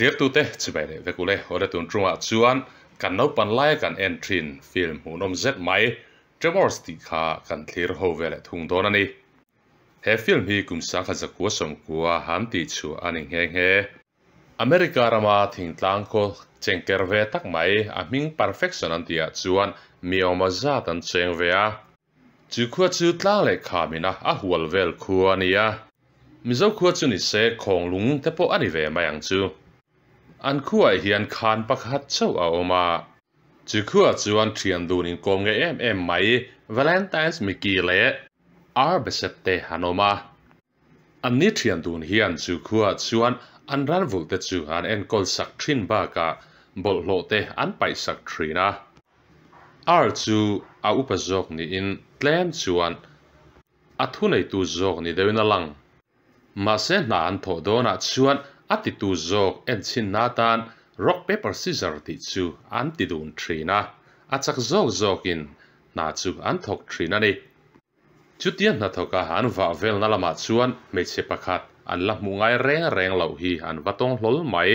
Thlirtute chibai leh vek ule awle tun tungah chuan kan naupan laia kan en thin film hmuhnawm zet mai Tremors tih kha kan thlir ho ve leh thung dawn a ni. He film hi kum sangkhat zakua sawmkua han tih chhuah a ni nghe nghe. America rama thingtlang khaw chengker ve tak mai a hming Perfection an tihah chuan mi awma zat an cheng ve a. Chu khua chu tlang leh khamina a hual vel khua a ni a. Mizo khua chu ni se khawnglung te pawh a ni ve mai ang chu. An khuaah hian khan pakhat chauh a awm a. Chu khuaah chuan thian dun inkawm nge em em mai Valentine's Mickey leh Ar Besset te an awm a. An ni thian dun hian chu khuaah chuan an ranvulh te chu an enkawl sak thin bakah bawlhhlawh te an paih sak thin a. Ar chu a upa zawk niin tlem chuan a thuneitu zawk ni deuhin a lang. Mahse hna an thawh dawnah chuan a titu zawk enchhinna atan rock paper scissor tih chu an ti dun thin a, a chak zawk zawkin hna chu an thawk thin a ni. Chutia hnathawka an vah velna lamah chuan hmeichhe pakhat an la hmuh ngai reng reng loh hi an va tawng hlawl mai.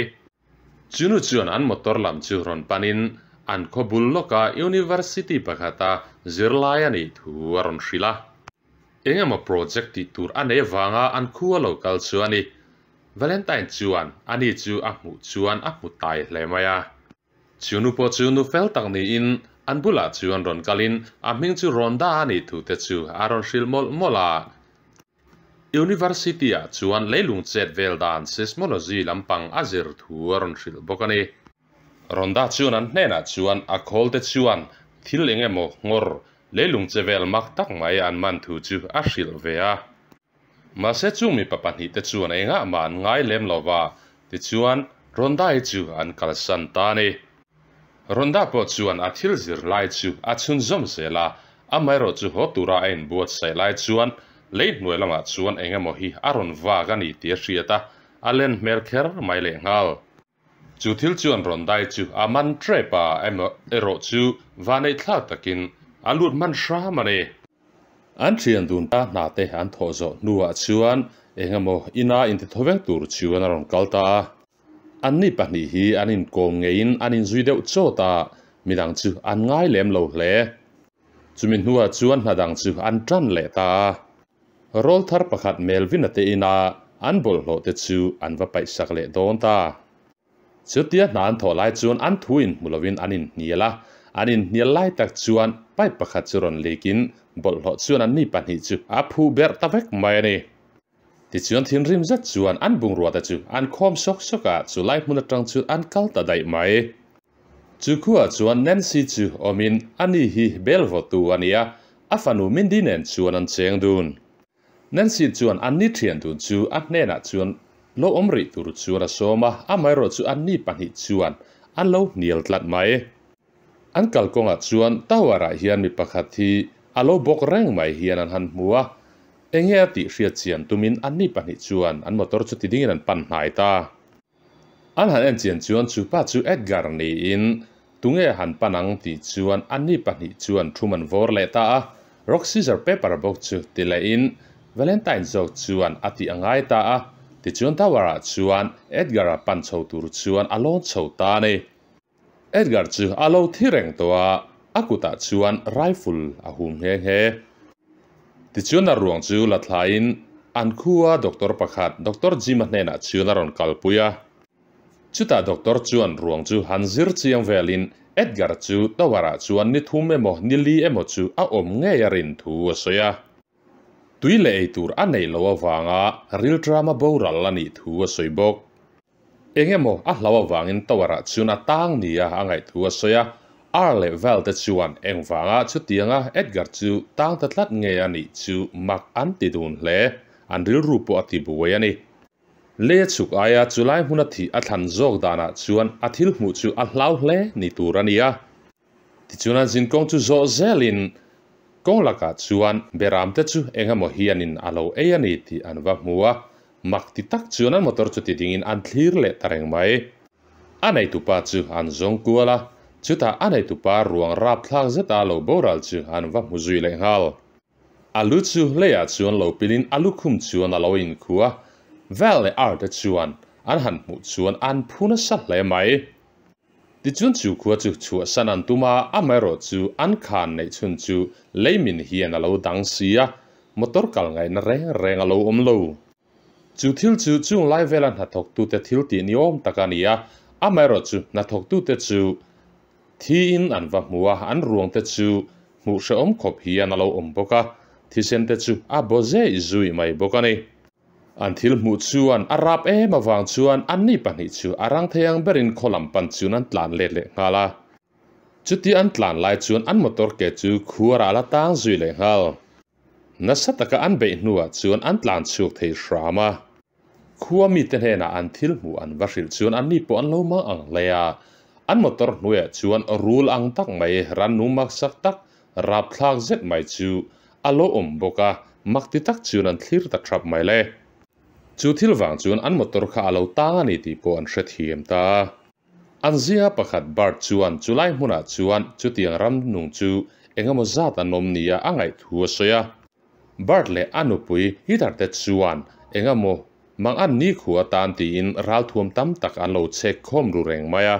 Chunu chuan an motor lam chu rawn panin an khaw bul lawka University pakhata zirlai a nih thu a rawn hrilh a. Eng emaw project tih tur a nei vanga an khua lo kal chu a ni. Valentine chuan ani chu a hmuh chuan a hmu tai hle mai a. Chunu pawh chu nu fel tak niin an bulah chuan rawn kalin a hming chu Rhonda a nih thu te chu a rawn hrilh mawlh mawlh a. University ah chuan leilung chet vel dan seismology lampang a zir thu a rawn hrilh bawk a ni. Rhonda chuan an hnenah chuan a khawl te chuan thil eng emaw nghawr leilung che vel mak tak mai an man thu chu a hrilh ve a. Mahse chung mipa pahnihte chuan engah mah an ngai lem lo va, tichuan Rhonda-i chu an kalsan ta a ni. Rhonda pawh chuan a thil zir lai chu a chhunzawm zel a, amaherawh chu haw tura a inbuatsaih lai chuan lei hnuai lamah chuan eng emaw hi a rawn vak a ni tih a hriat a, a len hmel kher mai lehnghal. Chu thil chuan rawn dai chu a man trep a, erawh chu vanneih thlak takin a lut hman hram a ni. An thian dun ta hna te an thawh zawh hnuah chuan eng emaw ina intithawveng tur chuan a rawn kal ta a. Anni pahnih hi an inkawm ngeiin an inzui deuh chawt a, midang chu an ngai lem lo hle. Chumi hnuah chuan hna dang chu an tan leh ta a. Rawl thar pakhat Melvin-a te ina an bawlhhlawh te chu an va paihsak leh dawn ta. Chutia hna an thawh lai chuan an thu inhmu lovin an inhnial a, an inhnial lai tak chuan pipe pakhat chu rawn leakin bawlhhlawh chuan anni pahnih chu a phuh berh ta vek mai a ni. Tichuan thinrim zet chuan an bungrua te chu an khawm sawk sawk a, chu lai hmun atang chuan an kal ta daih mai. Chu khuaah chuan Nancy chu awmin ani hi bel vawtu a ni a, a fanu Mindy nen chuan an cheng dun. Nancy chuan anni thian dun chu a hnenah chuan lo awm rih tur chuan a sawm a, amaherawh chu anni pahnih chuan an lo hnial tlat mai. An kalkawngah chuan tower-ah hian mi pakhat hi a lo bawk reng mai hian an han hmu a, enge a tih hriat chian tumin anni pahnih chuan an motor chu tidingin an pan hnai ta. An han en chian chuan chu pa chu Edgar niin tunge han pan ang tih chuan anni pahnih chuan thum an vawr leh ta a, rock scissor paper bawk chu ti lehin Valentine zawk chuan a tih a ngai ta a, tichuan tower ah chuan Edgar-a pan chho tur chuan a lawn chho ta a ni. Edgar chu a lo thi reng tawh a, a kutah chuan rifle a hum nghe nghe. Tichuan a ruang chu la thlaiin an khua doctor pakhat Doctor Jim-a hnenah chuan a rawn kalpui a. Chutah doctor chuan ruang chu han zir chiang velin Edgar chu tower-ah chuan ni thum emaw ni li emaw chu a awm ngei a rin thu a sawi a. Tui leh ei tur a neih loh avanga rilṭama boral a nih thu a sawi bawk. Eng emaw a hlau avangin tower-ah chuan a tang nia a ngaih thu a sawi a, Ar leh Val te chuan engvanga chutianga Edgar chu tang ta tlat nge a nih chu mak an ti dun hle, an rilru pawh a ti buai a ni. Lei a chhuk aia chulai hmuna thih a thlan zawk danah chuan a thil hmuh chu a hlau hle ni tur a ni a. Tichuan an zinkawng chu zawh zelin kawng lakah chuan beram te chu eng emaw hianin a lo ei a ni tih an va hmu a, mak ti tak chuan an motor chu ti dingin an thlir leh ta reng mai. A neitupa chu an zawng kual a, chutah a neitupa ruang rapthlak zeta lo boral chu an va hmu zui leh nghal. A lu chu leiah chuan lo pilin a lukhum chuan a lo inkhu a, Val leh Art te chuan an han hmuh chuan an phu nasa hle mai. Tichuan chu khua chu chhuahsan an tum a, amaherawhchu an khan neih chhun chu leimin hian a lo dang si a, motor kal ngaihna reng reng a lo awm lo. Chu thil chu chung lai vela hnathawktute thil tih ni awm tak a ni a, amaherawhchu hnathawktute chu thiin an va hmu a, an ruangte chu hmuh hrehawm khawp hian a lo awm bawk a, thisen te chu a baw zeh zuih mai bawk a ni. An thil hmuh chuan a rap em avang chuan anni pahnih chu a rang thei ang berin khaw lam pan chuan an tlan let leh nghal a. Chutia an tlan lai chuan an motor ke chu khuarah a la tang zui leh nghal. Nasa taka an beih hnuah chuan an tlan chhuak thei hram a. Khua mite hnenah an thil hmuh an va hrilh chuan anni pawh an lo mang ang hle a. An motor hnuaiah chuan rul ang tak mai, rannung maksak tak, rapthlak zet mai chu a lo awm bawk a, mak ti tak chuan an thlir ta thap mai le. Chu thil vang chuan an motor kha a lo tang a ni tih pawh an hrethiam ta a. An zinga pakhat Bart chuan chulai hmunah chuan chutiang ram nung chu engemaw zat an awm nia a ngaih thu a sawi a. Bart leh a nupui Heather te chuan engemaw mang an nikhua atan tiin ralthuam tam tak an lo chhek khawm ru reng mai a.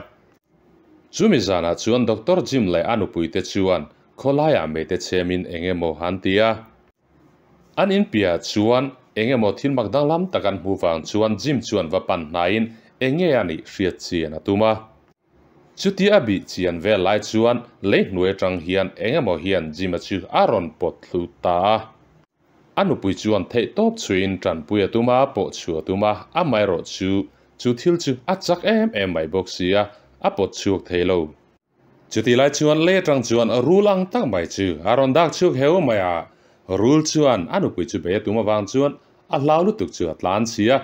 Chumi zanah chuan Doctor Jim leh a nupuite chuan khawlaiah meite chhemin eng emaw an ti a. An inpiah chuan eng emaw thil mak danglam tak an hmuh vang chuan Jim chuan va pan hnaiin eng nge a nih hriat chian a tum a. Chutia a bih chian vel lai chuan lei hnuai atang hian eng emaw hian Jim-a chu a rawn pawt hlut ta a. A nupui chuan theihtawp chhuiin tanpui a tum a, pawh chhuah a tum a, amaherawh chu chu thil chu a chak em em mai bawk si a, a pawt chhuak thei lo. Chutih lai chuan lei atang chuan rul ang tak mai chu a rawn dak chhuak heu mai a, rul chuan a nupui chu bei a tum avang chuan a hlau lutuk chu a tlan chhi a,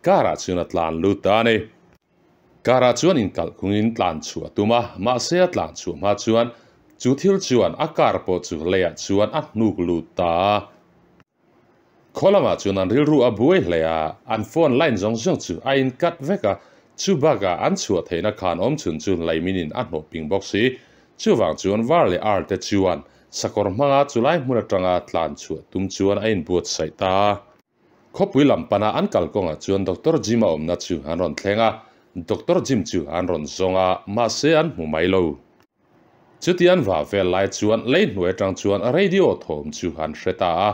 car ah chuan a tlan lut ta a ni. Car ah chuan inkalh khungin tlan chhuah a tum a, mahse a tlan chhuah hma chuan chu thil chuan a car pawh chu leiah chuan a hnuk lut ta a. Khaw lamah chuan an rilru a buai hle a, an phone line zawng zawng chu a in cut vek a, chu bakah an chhuah theihna khan awm chhun chu Laiminin a hnawh ping bawk si. Chuvang chuan Var leh Ar te chuan sakawr hmanga chulai hmun atanga tlan chhuah tum chuan a inbuatsaih ta a. Khawpui lam pana an kalkawngah chuan Doctor Jim-a awmna chu an rawn thleng a, Doctor Jim chu an rawn zawng a, mahse an hmu mai lo. Chuti an vah vel lai chuan lei hnuai atang chuan radio thawm chu an hre ta a,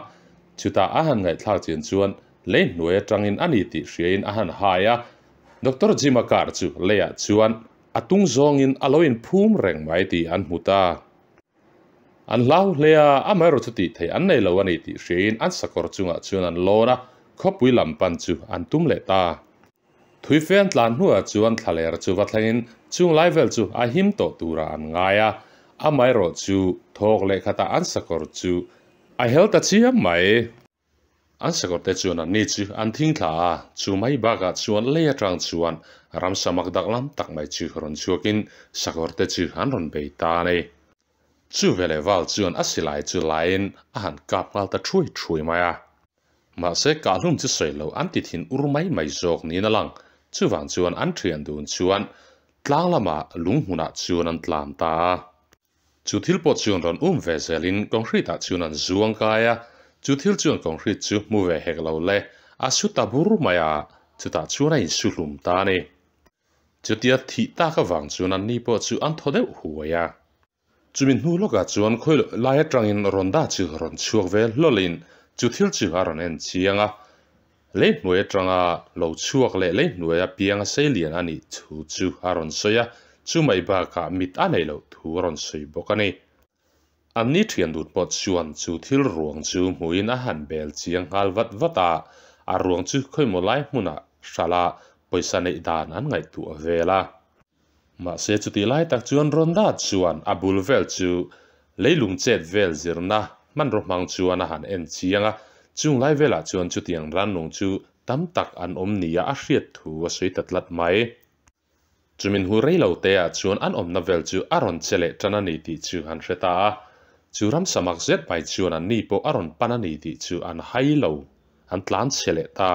chutah a han ngaihthlak chian chuan lei hnuai atangin a ni tih hriain a han hai a, Doctor Jim-a car chu leiah chuan a tung zawngin a lo inphum reng mai tih an hmu ta. An hlau hle a, amaherawh chu tih theih an nei lo a ni tih hriain an sakawr chungah chuan an lawn a, khawpui lam pan chu an tum leh ta. Thuife an tlan hnuah chuan thlaler chu va thlengin chung lai vel chu a him tawh turah an ngai a, amaherawh chu thawk leh khatah an sakawr chu a hel ta chiam mai. An sakawrte chuan anni chu an thing thla a, chu mai bakah chuan lei atang chuan ramsa mak dak lam tak mai chu rawn chhuakin sakawrte chu an rawn bei ta a ni. Chu veleh val chuan a silai chu laiin a han kap nghal ta thuai thuai mai a. Mahse kahhlum chu sawi lo an ti thin ur mai mai zawk niin a lang, chuvang chuan an thian dun chuan tlang lamah lung hmunah chuan an tlan ta a. Chu thil pawh chuan rawn um ve zelin concrete ah chuan an zuang kai a, chu thil chuan concrete chu hmu ve hek lo le, a su ta bur mai a, chutah chuan a insu hlum ta a ni. Chutia thih tak avang chuan anni pawh chu an thaw deuh huai a. Chumi hnu lawkah chuan khawi lai atangin Rhonda chu rawn chhuak ve hlawlin chu thil chu a rawn en chiang a, lei hnuai atanga lo chhuak leh lei hnuaia pianga seilian a nih thu chu a rawn sawi a, chu mai bakah mit a neih loh thu a rawn sawi bawk a ni. Anni thian dut pawh chuan chu thil ruang chu hmuhin a han bel chiang nghal vat vat a, a ruang chu khawimaw lai hmunah hralh a pawisa neih dan an ngaihtuah vel a. Mahse chutih lai tak chuan Rhonda chuan a bul vel chu leilung chet vel zirna hmanraw hmang chuan a han en chiang a, chung lai velah chuan chutiang rannung chu tam tak an awm nia a hriat thu a sawi ta tlat mai. Chumin hu rei lo te ah chuan an awmna vel chu a rawn che leh tan a ni tih chu an hre ta a, chu ramsa mak zet mai chuan an ni pawh a rawn pan a ni tih chu an hai lo, an tlan chhe leh ta.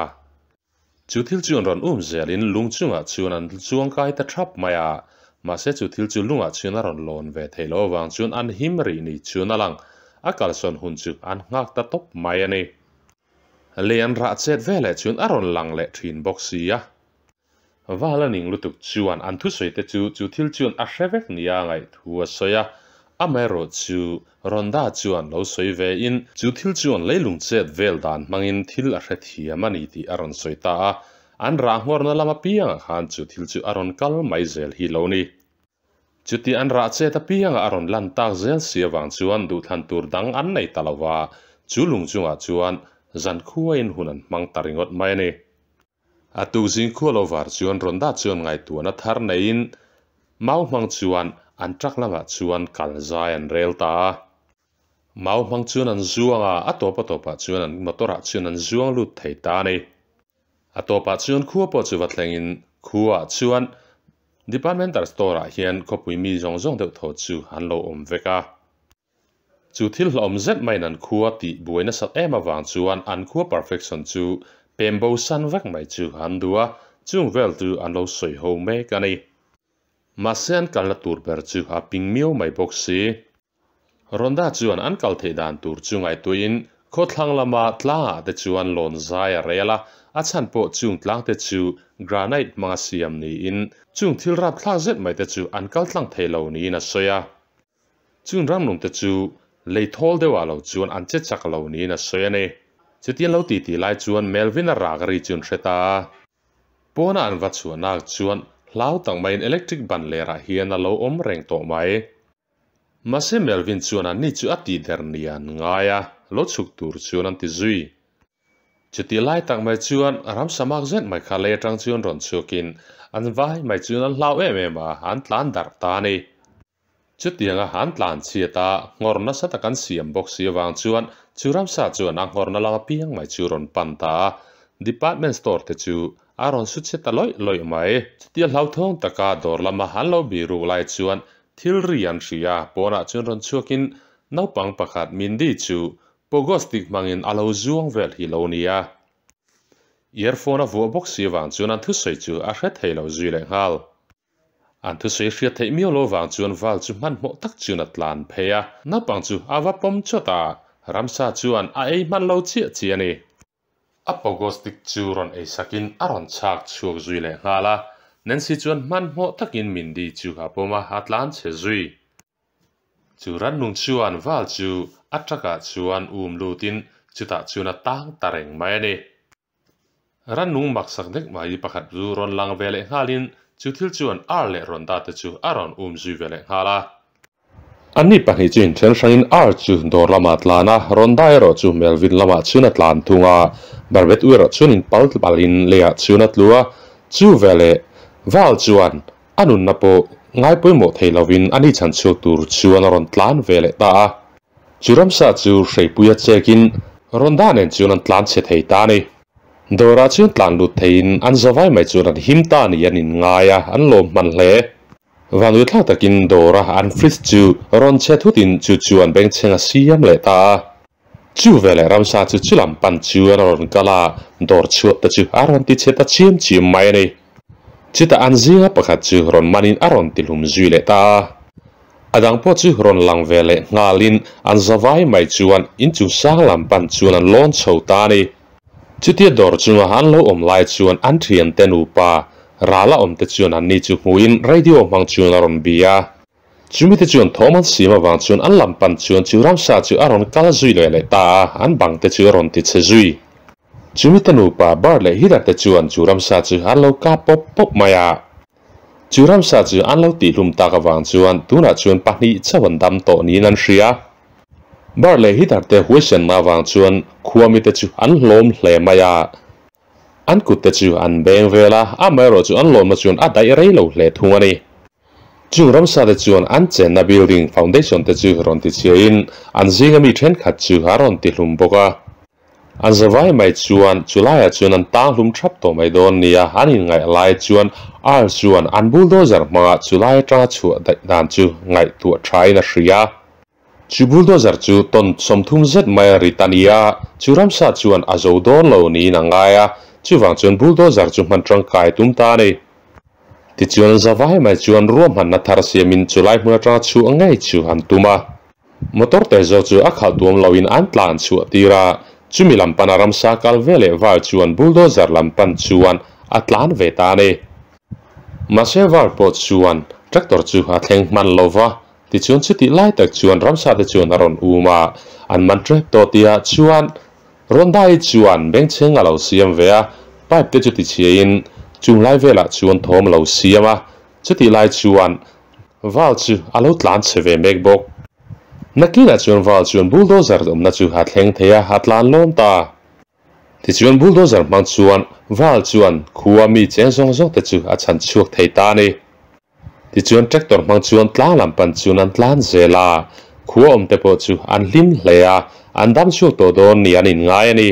Chu thil chu an rawn um zelin lung chungah chuan an chuang kai ta thap mai a, mahse chu thil chu lungah chuan a rawn lawn ve theih loh avang chuan an him rih ni chuan a lang, a kalsawn hun chu an nghak ta tawp mai a ni. Lei an rah chet veleh chuan a rawn lang leh thin bawk si a. Vala ning lutuk chuan an thusawi te chu chu thil chuan a hre vek nia ngaih thu a sawi a, amaherawhchu Rhonda chuan lo sawi ve in chu thil chuan leilung chet vel dan hmangin thil a hrethiam a ni tih a rawn sawi ta a, an rah nghawrna lam apiangah khan chu thil chu a rawn kal mai zel hi lo ni. Chuti an rah chet apianga a rawn lan tak zel si avang chuan duhthlan tur dang an nei ta lo va, chu lung chungah chuan zankhuain hun an hmang ta ringawt mai a ni. A tukzing khua lo var chuan Rhonda chuan ngaihtuahna thar neiin mau hmang chuan an truck lamah chuan kal zai an rel ta a. Mau hmang chuan an zuang a, a tawp a tawpah chuan an motor ah chuan an zuang lut thei ta a ni. A tawpah chuan khua pawh chu va thlengin khuaah chuan Departmental store ah hian khawpui mi zawng zawng deuh thaw chu an lo awm vek a. Chu thil hlauhawm zet maiin an khua tih buai nasat em avang chuan an khua perfection chu pem bo san vek mai chu an duh a, chung vel chu an lo sawi ho mek a ni. Mahse an kalna tur ber chu a ping miau mai bawk si. Rhonda chuan an kal theih dan tur chu ngaihtuahin khawthlang lama tlangah te chuan lawn zai a rel a, a chhan pawh chung tlang te chu granite hmanga siam niin chung thil rapthlak zet mai te chu an kal tlang thei lo niin a sawi a. Chung ramnung te chu lei thawl deuhah lo chuan an che chak lo niin a sawi a ni. Chutiang lo titi lai chuan Melvin-a rak ri chu an hre ta a. Pawna an va chhuahnak chuan hlau tak maiin electric ban lerah hian a lo awm reng tawh mai. Mahse Melvin chuan anni chu a tih der ni an ngai a, lo chhuk tur chuan an ti zui. Chutih lai tak mai chuan ramsa mak zet mai kha lei atang chuan rawn chhuakin an vai mai chuan an hlau em em a, an tlan darh ta a ni. Chutianga an tlan chhiat a, nghawr nasa tak an siam bawk si avang chuan chu ramsa chuan a nghawrna lam apiang mai chu rawn pan ta a, department store te chu a rawn su chhe ta lawih lawih mai. Chutia hlauthawng taka dawr lama an lo bih ruk lai chuan Thil ri an hria, pawnah chuan rawn chhuakin naupang pakhat Mindy chu pogo stick hmangin a lo zuang vel hi lo nia. Earphone a vuah bawk si avang chuan an thusawi chu a hre thei lo zui leh nghal. An thusawi hriat theih miau lo vang chuan val chu hmanhmawh tak chuan a tlan phei a, naupang chu a va pawm chawt a, ramsa chuan a ei hman lo chiah chiah a ni. A pogo stick chu rawn ei sakin a rawn chhak chhuak zui leh nghal a, Nancy chuan hmanhmawh takin Mindy chu a pawm a, a tlan chhe zui. Chu rannung chuan val chu a truck ah chuan um lutin chutah chuan a tang ta reng mai a ni. Rannung maksak nek mai pakhat chu rawn lang ve leh nghalin chu thil chuan Ar leh Rhonda te chu a rawn um zui ve leh nghal a. Anni pahnih chu inthen hrangin Ar chu dawr lamah a tlan a, Rhonda erawh chu Melvin lamah chuan a tlan thung a, Barbet u erawh chuan inpal palin leiah chuan a tlu a, chu veleh Val chuan a nunna pawh ngai pawimawh thei lovin ani chhan chhuak tur chuan a rawn tlan ve leh ta a. Chu ramsa chu hreipuia chekin Rhonda nen chuan an tlan chhe thei ta a ni. Dawrah chuan tlan lut theiin an zavai mai chuan an him ta ni an inngai a, an lawm hman hle. Vanduithlak takin dawra an fridge chu rawn chhe thutin chu chuan bengchheng a siam leh ta a. Chu veleh ramsa chu chulam pan chuan a rawn kal a, dawr chhuat te chu a rawn ti chhe ta chiam chiam mai a ni. Chutah an zinga pakhat chu rawn manin a rawn ti hlum zui leh ta a. A dang pawh chu rawn lang ve leh nghalin an zavai mai chuan inchung sang lam pan chuan an lawn chho ta a ni. Chutia dawr chunga an lo awm lai chuan an thiante nupa rala awmte chuan anni chu hmuhin radio hmang chuan a rawn bi a. Chumite chuan thawm an siam avang chuan an lam pan chuan chu ramsa chu a rawn kal zui leh leh ta a, an bangte chu a rawn ti chhe zui. Chumite nupa Bart leh Heather te chuan chu ramsa chu an lo kap pawp pawp mai a. Chu ramsa chu an lo tihhlum tak avang chuan tunah chuan pahnih chauh an dam tawh niin an hria. Bar leh Heather te huaisenna avang chuan khuamite chu an hlawm hle mai a. An kut te chu an beng vel a, amaherawh chu an lawmna chuan a daih rei lo hle thung a ni. Chung ramsa te chuan an chenna building foundation te chu rawn ti chhiain an zinga mi thenkhat chu a rawn ti hlum bawk a. An zavai mai chuan chulaiah chuan an tang hlum thap tawh mai dawn nia, an inngaih lai chuan Earl chuan an bulldozer hmanga chulai atanga chhuah daih dan chu ngaihtuah thain a hria. Chu bulldozer chu ton 30 zet mai a rit a ni a, chu ramsa chuan a zo dawn lo niin a ngai a, chuvang chuan bulldozer chu hman tangkai tum ta a ni. Tichuan zavai mai chuan ruahmanna thar siamin chulai hmun atanga chhuah ngei chu an tum a. Motor te zawk chu a khalh tuam loin an tlan chhuah tir a, chumi lam pana ramsa kal ve leh val chuan bulldozer lam pan chuan a tlan ve ta a ni. Mahse Val pawh chuan tractor chu a thleng hman lo va, tichuan chutih lai tak chuan ramsa te chuan a rawn um a, an man tep tawh tihah chuan Rondai chuan bengchheng a lo siam ve a, pipe te chu tichhiain chung lai velah chuan thawm a lo siam a, chutih lai chuan Val chu a lo tlan chhe ve mek bawk. Nakinah chuan Val chuan bulldozer awmna chu a thleng thei a, a tlan lawm ta. Tichuan bulldozer hmang chuan Val chuan khua mi cheng zawng zawng te chu a chhan chhuak thei ta a ni. Tichuan tractor hmang chuan tlang lam pan chuan an tlan zel a, khua awm te pawh chu an hlim hle a, an dam chhuak tawh dawn ni an inngai a ni.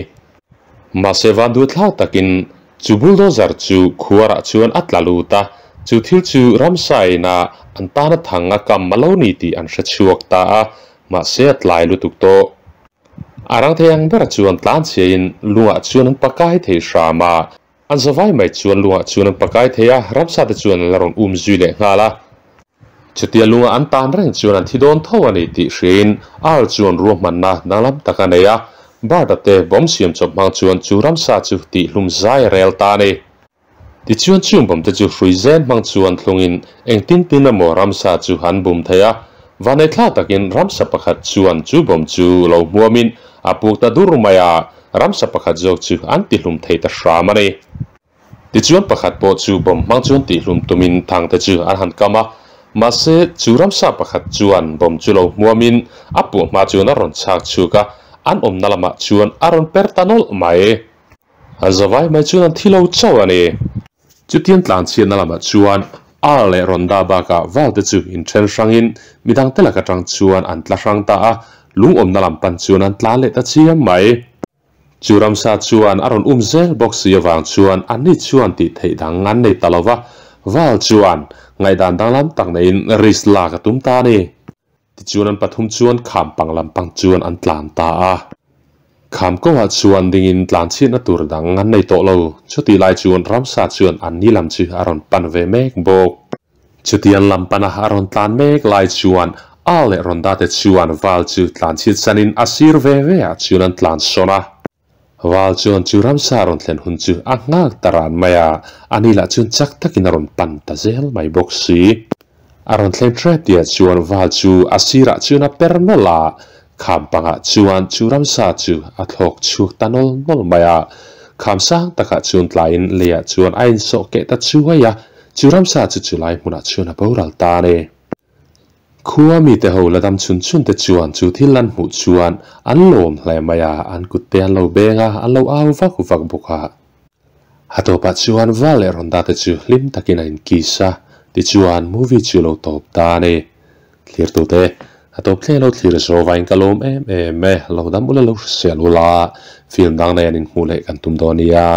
Mahse vanduai thlak takin chu bulldozer chu khuarah chuan a tla lut a, chu thil chu ramsa ina an tana thang a kam a lo ni tih an hre chhuak ta a, mahse a tlai lutuk tawh. A rang thei ang ber chuan tlanchhiain lungah chuan an pakai thei hram a, An zavai mai chuan lungah chuan an pakai thei a, ramsa te chuan an la rawn um zui leh nghal a. Chutia lunga an tan reng chuan an thi dawn tho a ni tih hriain Earl chuan ruahmanna danglam tak a nei a, Bart-a te bawm siam chawp hmang chuan chu ramsa chu tihhlum zai a rel ta a ni. Tichuan chung bawm te chu hrui zen hmang chuan thlungin engtin tin emaw ramsa chu an bum thei a, vanneihthla takin ramsa pakhat chuan chu bawm chu lo hmuamin a puk ta dur mai a, Ramsa pakhat zawk chu an tihlum thei ta hram a ni. Tichuan pakhat pawh chu bawm hmang chuan tihlum tumin thangte chu an han kam a, mahse chu ramsa pakhat chuan bawm chu lo hmuamin a puah hma chuan a rawn chhak chhuk a, an awmna lamah chuan a rawn per ta nawlh mai. An zavai mai chuan an thi lo chauh a ni. Chutiang tlanchhiatna lamah chuan Ar leh Ronda bakah Val te chu inthen hrangin midangte lak atang chuan an tla hrang ta a, lungawmna lam pan chuan an tlan leh ta chiam mai. Chu ramsa chuan a rawn um zel bawk si avang chuan anni chuan tih theih dang an nei ta lo va, Val chuan ngaihdan danglam tak neiin risk lak a tum ta a ni. Tichuan an pathum chuan kham pang lam pang chuan an tlan ta a. Kham kawngah chuan dingin tlan chhiatna tur dang an nei tawh lo. Chutih lai chuan ramsa chuan an ni lam chu a rawn pan ve mek bawk. Chutiang lam pana a rawn tlan mek lai chuan Al leh Ronda te chuan Val chu tlan chhiat sanin a sir ve ve ah chuan an tlan sawn a. Val chuan chu ramsa a rawn thlen hun chu a nghak ta ran mai a, ani lah chuan chak takin a rawn pan ta zel mai bawk si. A rawn thleng ṭep tihah chuan Val chu a sirah chuan a per nawlh a, kham pangah chuan chu ramsa chu a thlawk chhuak ta nawl nawl mai a. Kham sang takah chuan tlaiin leiah chuan a insawh keh ta chuai a, chu ramsa chu chulai hmunah chuan a boral ta a ni. Khua mite ho la dam chhun chhun te chuan chu thil an hmuh chuan an lawm hle mai a, an kut te an lo beng a, an lo au vak vak bawk a. A tawpah chuan Val leh Ronda te chu hlim takin a inkiss a, tichuan movie chu lo tawp ta a ni. Thlirtute, a tawp thleng lo thlir zawvain ka lawm em em e, lo dam ula lo hrisel ula, film dang nei an inhmuh leh kan tum dawn nia.